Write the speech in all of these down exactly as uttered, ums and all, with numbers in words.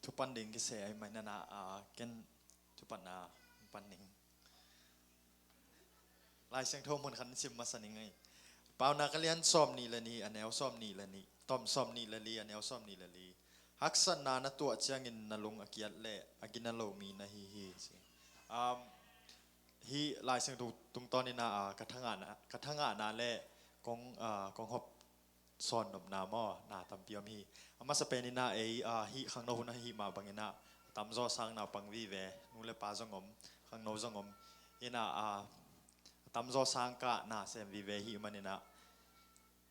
thupan ding kiseh ahi mai nana, a, ken thupan a pan ning. Lai Siangtho mun khat sim masa ning ei. Paunak a lian sawm nih le nih, a neu sawm nih le nih, tom sawm nih le li, a neu sawm nih le li. Haksatna na tuah ciangin na lung a kiat le a gina lo mi na hi hi, ci. Um, hi Lai Siangtho tungtawn ina, a, ka thangahna, ka thangahna le kong, a, kong hop sawn nopna maw, na tampi om hi. A masa pen ina ei, a, hih khangno hun ahi mah bang ina, a tamzaw sang na pang vive, nu le pa zong om, khangno zong om. Ina, a, a tamzaw sang ka na sem vive hi man ina,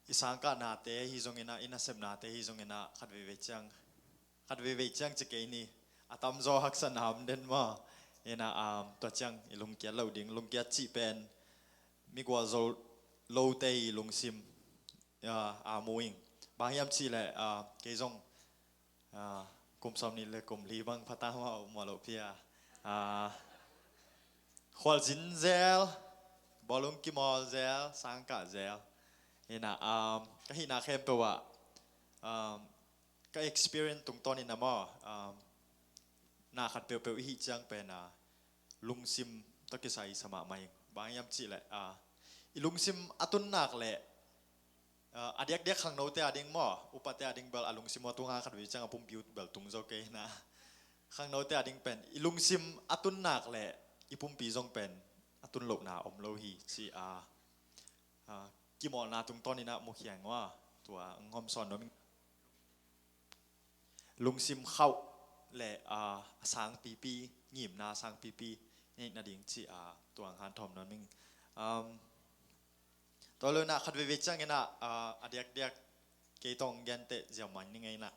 i sang ka nate hi zong ina, i nasepnate hi zong ina, khat vive ciang, khat vive ciang ci kei ni, a tamzaw haksatna om den maw. Ina, a, tua ciang i lungkiat lo ding, lungkiat cih pen, mi gualzo lote i lungsim, a, a mu ing. Bang hiam cih leh, a, kei zong, a, kum sawm nih le kum li bang pha ta maw, maw lo pia. A, khualzin zel, bawlung kimawl zel, sang ka zel. Ina, a, ka hihna khempeuh ah, a, ka experience tungtawn ina maw, a, na khat peuhpeuh i hih ciang pen, a, lungsim tawh kisai sa mahmah ing. Bang hiam cih leh, a, i lungsim a tun nak leh, a, a diakdiak khangnote a ding maw, upate a ding bel a lungsim uh a tung a, khat vive ciang a pumpi uh bel tung zo kei na. Khangnote a ding pen i lungsim a tun nak leh i pumpi zong pen a tun lohna om lo hi, ci a, a, kimawlna tungtawn ina mukhiang uh a, tua hong hawm sawn nuam ing. Lungsim khauh le, a, a sangpipi, ngimna a sangpipi neih nading ci a, tua hong hanthawm nuam ing. Um, tua lo ina khat vive ciang ina, a, a diakdiak kei tawh hong genteh ziau mai ning ei ina.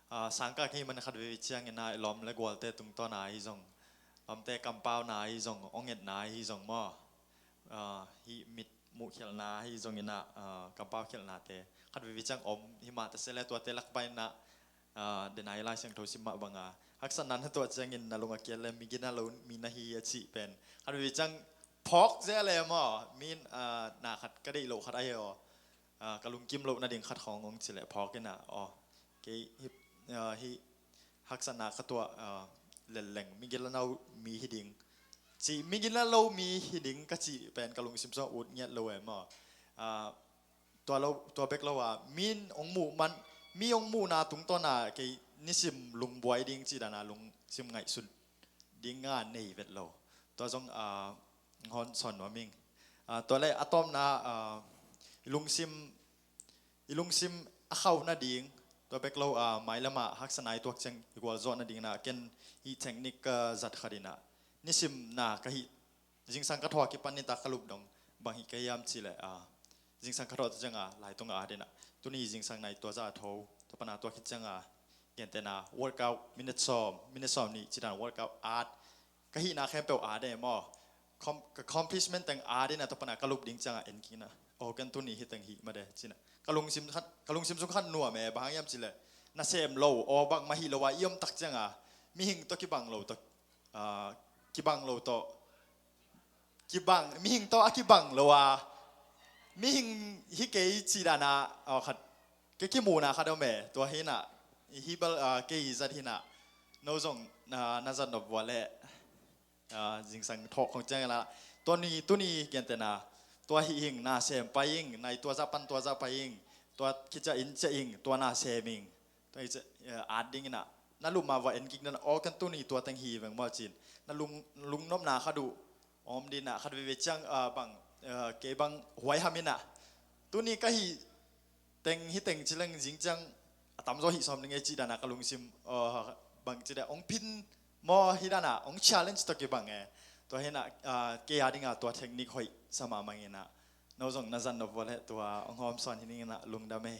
A, sang ka kei man khat vive ciang ina i lawm le gualte tungtawn a hi zong, lawmte kampauna a hi zong, hong etna a hi zong maw. A, hih mit muh khialhna hi zong ina, a, kampau khialhnate khat vive ciang om hi mah ta se le tuate lak pan ina, a, den a i Lai Siangtho sim mah bang a, haksatna na tuah ciangin na lung a kiat le mi gina lo mi na hi a cih pen khat vive ciang phawk zel e maw, min, a, na khat ka deih loh khat ahi aw, a, ka lungkim loh nading khat khawng hong ci leh phawk ina, aw, kei hi, a, hih haksatna ka tuah, a, lelleng mi gina lo mi hi ding, ci, mi gina lo mi hi ding ka cih pen ka lungsim sungah ut ngiat lo e maw. A, tua lo, tua bek lo a, min hong muh man, mi hong muhna tungtawn a kei nisim lungbuai ding cih dan a lungsim ngaihsut ding a nei vet lo. Tua zong, a, hong hawm sawn nuam ing. A, tua le a tawpna, a, i lungsim, i lungsim a khauh nading, tua bek lo a, mailam ah haksatna i tuak ciang i gualzawh nading ina ken hih technique ka zat khat ina, nisim na ka hih, zingsang ka tho a kipan nitak ka lup dong bang hih ka hiam cih leh, a, zingsang ka tho ciang a, laitung a at ina, tuni zingsang nai tua za a tho, tua pan a tua khit ciang a, gentehna workout minute sawm, minute sawm nih cih dan workout at, ka hihna khempeuh at e maw. Com-, ka accomplishment teng at ina, tua pan a ka lup ding ciang a en kik ina, aw, ken tuni hih teng hih mah de ci ina, ka lungsim khat, ka lungsim sung khat nuam e, bang hang hiam cih leh nasem lo, aw, bangmah hi lo a i om tak ciang a, mihing tawh kibang lo tawh, a, kibang lo tawh, kibang, mihing tawh a kibang lo a, mihing hi kei cih dan a, aw, khat, kei kimuhna khat om e, tua hi ina, hih bel, a, kei zat hi ina, no zong na, na zat nop vua leh, a, zingsang thawh khong ciang ina, tua ni, tuni gentehna, tua hih ing, nasem pai ing, nai tua zah pan tua zah pai ing, tua khit ciang in ciah ing, tua nasem ing, tua hi ciang, a, at ding ina, na lup mah vua en kik ina, aw, ken tuni tua teng hi veng maw ci ina, na lung, lungnopna khat uh om ding ina, khat vive ciang, a, bang, a, kei bang huaiham ina, tuni ka hih teng, hih teng ci leng zing ciang a tamzaw hih sawm ding e cih dan a ka lungsim, a, bang ci dan hong phin maw, hih dan a hong challenge tawh kibang e. Tua hi ina, a, kei a ding a tua technique hoih sa mahmah ing ina, no zong na zat nop vua leh tua hong hawm sawn hi ning ina, lungdam e.